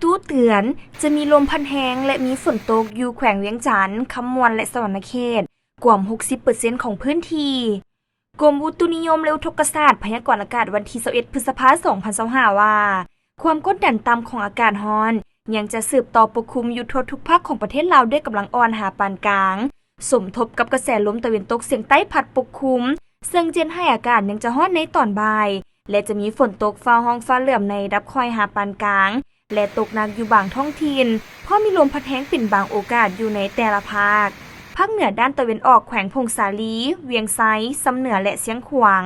ຕຸເຕືອນ ຈະມີລົມພັດແຮງ ແລະ ມີຝົນຕົກຢູ່ແຂວງວຽງຈັນ, ຄຳມ່ວນ ແລະ ສະຫວັນນະເຂດ ກວມຫົກສິບເປີເຊັນຂອງພື້ນທີ່. ກົມອຸຕຸນິຍົມ ແລະ ອຸທົກກະສາດ ພະຍາກອນອາກາດວັນທີຊາວເອັດ ພຶດສະພາ ສອງພັນຊາວຫ້າ ວ່າ ຄວາມກົດດັນຕ່ຳຂອງອາກາດຮ້ອນ ຍັງຈະສືບຕໍ່ປົກຄຸມຢູ່ທົ່ວທຸກພາກຂອງປະເທດລາວດ້ວຍກຳລັງອ່ອນຫາປານກາງ, ສົມທົບກັບກະແສລົມຕາເວັນຕົກສຽງໃຕ້ພັດປົກຄຸມ, ເຊິ່ງຈະເຮັດໃຫ້ອາກາດຍັງຈະຮ້ອນໃນຕອນບ່າຍ ແລະ ຈະມີຝົນຕົກຟ້າຮ້ອງຟ້າເຫຼື້ອມໃນລະດັບຄ່ອຍຫາປານກາງ ແລະ ຕົກໜັກຢູ່ບາງທ້ອງຖິ່ນ, ພ້ອມມີລົມພັດແຮງເປັນບາງໂອກາດຢູ່ໃນແຕ່ລະພາກ. ພາກເໜືອດ້ານຕາເວັນອອກ ແຂວງຜົ້ງສາລີ, ວຽງໄຊ, ຊຳເໜືອ ແລະ ຊຽງຂວາງ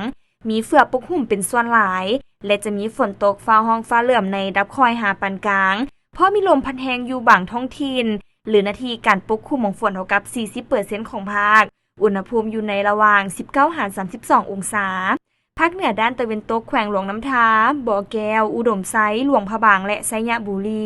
ມີເຝືອປົກຫຸ້ມເປັນສ່ວນຫຼາຍ ແລະ ຈະມີຝົນຕົກຟ້າຮ້ອງຟ້າເຫຼື້ອມໃນລະດັບຄ່ອຍຫາປານກາງ, ພ້ອມມີລົມພັດແຮງຢູ່ບາງທ້ອງຖິ່ນ ຫຼື ໜ້າທີ່ການປົກຄຸມຂອງຝົນເທົ່າກັບສີ່ສິບເປີເຊັນຂອງພາກ, ອຸນຫະພູມຢູ່ໃນລະຫວ່າງສິບເກົ້າຫາສາມສິບສອງອົງສາ. ພາກເໜືອດ້ານຕາເວັນຕົກ ແຂວງຫຼວງນ້ຳທາ, ບໍ່ແກ້ວ, ອຸດົມໄຊ, ຫຼວງພະບາງ ແລະ ໄຊຍະບູລີ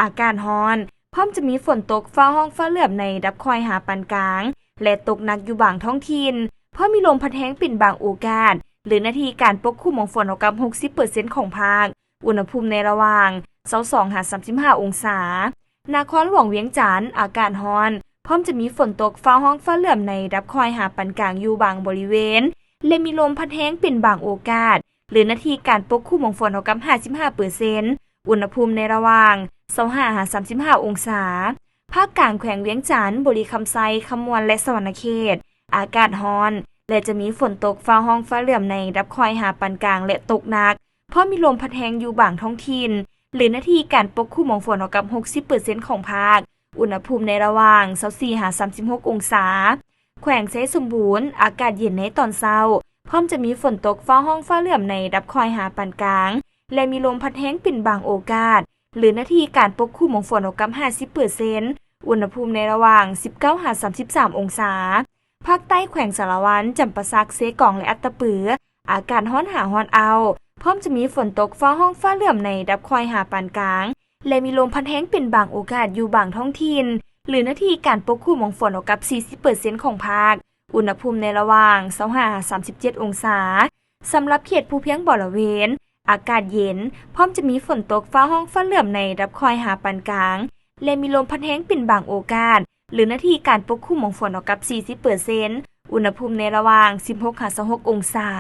ອາກາດຮ້ອນ, ພ້ອມຈະມີຝົນຕົກຟ້າຮ້ອງຟ້າເຫຼື້ອມໃນລະດັບຄ່ອຍຫາປານກາງ ແລະ ຕົກໜັກຢູ່ບາງທ້ອງຖິ່ນ, ພ້ອມມີລົມພັດແຮງເປັນບາງໂອກາດ ຫຼື ໜ້າທີ່ການປົກຄຸມຂອງຝົນເທົ່າກັບຫົກສິບເປີເຊັນຂອງພາກ, ອຸນຫະພູມໃນລະຫວ່າງຊາວສອງຫາສາມສິບຫ້າອົງສາ. ນະຄອນຫຼວງວຽງຈັນ ອາກາດຮ້ອນ, ພ້ອມຈະມີຝົນຕົກຟ້າຮ້ອງຟ້າເຫຼື້ອມໃນລະດັບຄ່ອຍຫາປານກາງຢູ່ບາງບໍລິເວນ ແລະ ມີລົມພັດແຮງເປັນບາງໂອກາດ ຫຼື ໜ້າທີ່ການປົກຄຸມຂອງຝົນເທົ່າກັບຫ້າສິບຫ້າເປີເຊັນ, ອຸນຫະພູມໃນລະຫວ່າງຊາວຫ້າຫາສາມສິບຫ້າອົງສາ. ພາກກາງ ແຂວງວຽງຈັນ, ບໍລິຄຳໄຊ, ຄຳມ່ວນ ແລະ ສະຫວັນນະເຂດ ອາກາດຮ້ອນ ແລະ ຈະມີຝົນຕົກຟ້າຮ້ອງຟ້າເຫຼື້ອມໃນລະດັບຄ່ອຍຫາປານກາງ ແລະ ຕົກໜັກ, ພ້ອມມີລົມພັດແຮງຢູ່ບາງທ້ອງຖິ່ນ ຫຼື ໜ້າທີ່ການປົກຄຸມຂອງຝົນເທົ່າກັບຫົກສິບເປີເຊັນຂອງພາກ, ອຸນຫະພູມໃນລະຫວ່າງຊາວສີ່ຫາສາມສິບຫົກອົງສາ. ແຂວງໄຊສົມບູນ ອາກາດເຢັນໃນຕອນເຊົ້າ, ພ້ອມຈະມີຝົນຕົກຟ້າຮ້ອງຟ້າເຫຼື້ອມໃນລະດັບຄ່ອຍຫາປານກາງ ແລະ ມີລົມພັດແຮງເປັນບາງໂອກາດ ຫຼື ໜ້າທີ່ການປົກຄຸມຂອງຝົນເທົ່າກັບຫ້າສິບເປີເຊັນ, ອຸນຫະພູມໃນລະຫວ່າງສິບເກົ້າຫາສາມສິບສາມອົງສາ. ພາກໃຕ້ ແຂວງສາລະວັນ, ຈຳປາສັກ, ເຊກອງ ແລະ ອັດຕະປື ອາກາດຮ້ອນຫາຮ້ອນອ້າວ, ພ້ອມຈະມີຝົນຕົກຟ້າຮ້ອງຟ້າເຫຼື້ອມໃນລະດັບຄ່ອຍຫາປານກາງ ແລະ ມີລົມພັດແຮງເປັນບາງໂອກາດຢູ່ບາງທ້ອງຖິ່ນ ຫຼື ໜ້າທີ່ການປົກຄຸມຂອງຝົນເທົ່າກັບສີ່ສິບເປີເຊັນຂອງພາກ, ອຸນຫະພູມໃນລະຫວ່າງຊາວຫ້າຫາສາມສິບເຈັດອົງສາ. ສຳລັບເຂດພູພຽງບໍລະເວນ ອາກາດເຢັນ, ພ້ອມຈະມີຝົນຕົກຟ້າຮ້ອງຟ້າເຫຼື້ອມໃນລະດັບຄ່ອຍຫາປານກາງ ແລະ ມີລົມພັດແຮງເປັນບາງໂອກາດ ຫຼື ໜ້າທີ່ການປົກຄຸມຂອງຝົນເທົ່າກັບສີ່ສິບເປີເຊັນ, ອຸນຫະພູມໃນລະຫວ່າງສິບຫົກຫາຊາວຫົກອົງສາ.